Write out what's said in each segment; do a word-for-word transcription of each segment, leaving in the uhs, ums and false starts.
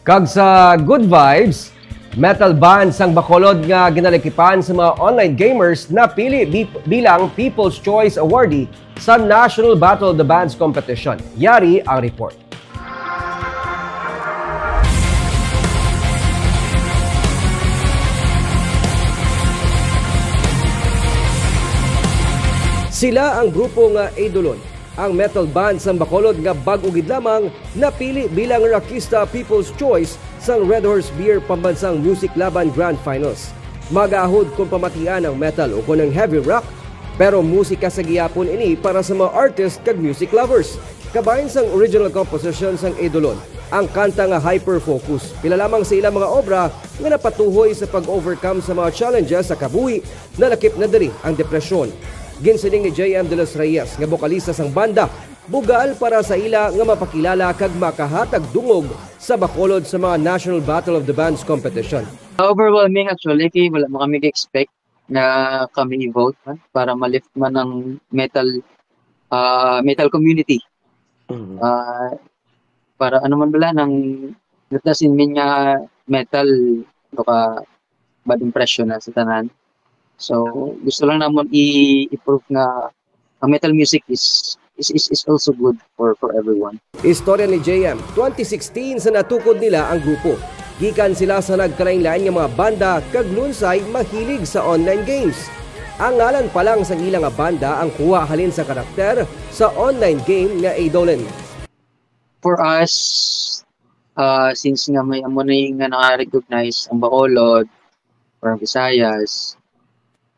Kag sa good vibes, metal band sang Bacolod nga ginalakipan sa mga online gamers napili bi-, bilang People's Choice Awardee sa National Battle of the Bands Competition. Yari ang report. Sila ang grupo nga Eidolon, ang metal band sang Bacolod nga bag-o gid lamang napili bilang Rakista People's Choice sang Red Horse Beer Pambansang Music Laban Grand Finals. Magahod kon pamatian ang metal o kon ang heavy rock, pero musika sa gihapon ini para sa mga artist kag music lovers. Kabahin sang original composition sang Eidolon, ang kanta nga Hyper Focus, pila lamang sa ilang mga obra nga napatuhoy sa pag-overcome sa mga challenges sa kabuhi. Nalakip na diri ang depresyon. Ginsiling ni J M de los Reyes nga bokalista sang banda, bugal para sa ila nga mapakilala kag makahatag dungog sa Bacolod sa mga National Battle of the Bands competition. Overwhelming actually, kay wala man kami expect nga kami i-vote man para ma-lift man ang metal, ah, metal community. Mhm. Ah, para ano man bala nang, that doesn't mean nga metal, baka bad impression na sa tanan. So, gusto lang namon i-, i-prove nga ang metal music is, is, is, is also good for, for everyone. Istorya ni J M, twenty sixteen sa natukod nila ang grupo. Gikan sila sa nagkalain-lain nga mga banda kag lunsay mahilig sa online games. Ang ngalan pa lang sang ila nga banda ang kuha halin sa karakter sa online game nga Eidolon. For us, ah, since nga may amo na nga na-recognize ang Bacolod or ang Visayas,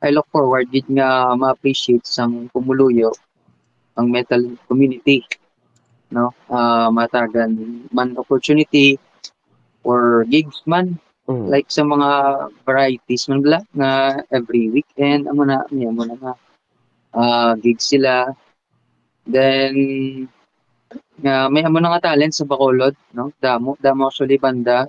I look forward gid nga ma-appreciate sang pumuluyo ang metal community, no? Ah, matagan man opportunity or gigs man, Mm. like sa mga varieties man bala nga every weekend, amo na, may amo na nga, ah, gigs sila. Then, nga may amo na nga talent sa Bacolod, no? Damo, damo actually banda.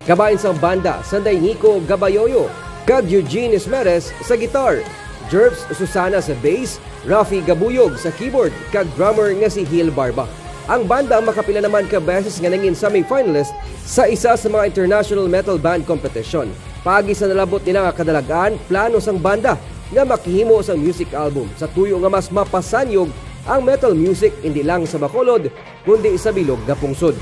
Kabahin sang banda, Sanday Nico Gabayoyo, kag Eugene Esmeres sa guitar, Jerps Susana sa bass, Rafi Gabuyog sa keyboard, kag drummer nga si Hil Barba. Ang banda makapila naman ka beses nga nangin semifinalist sa isa sa mga international metal band competition. Paagi sa nalabot nila nga kadalag-an, plano sang banda nga makahimo sang music album sa tuyo nga mas mapasanyog ang metal music indi lang sa Bacolod, kundi sa bilog nga pungsod.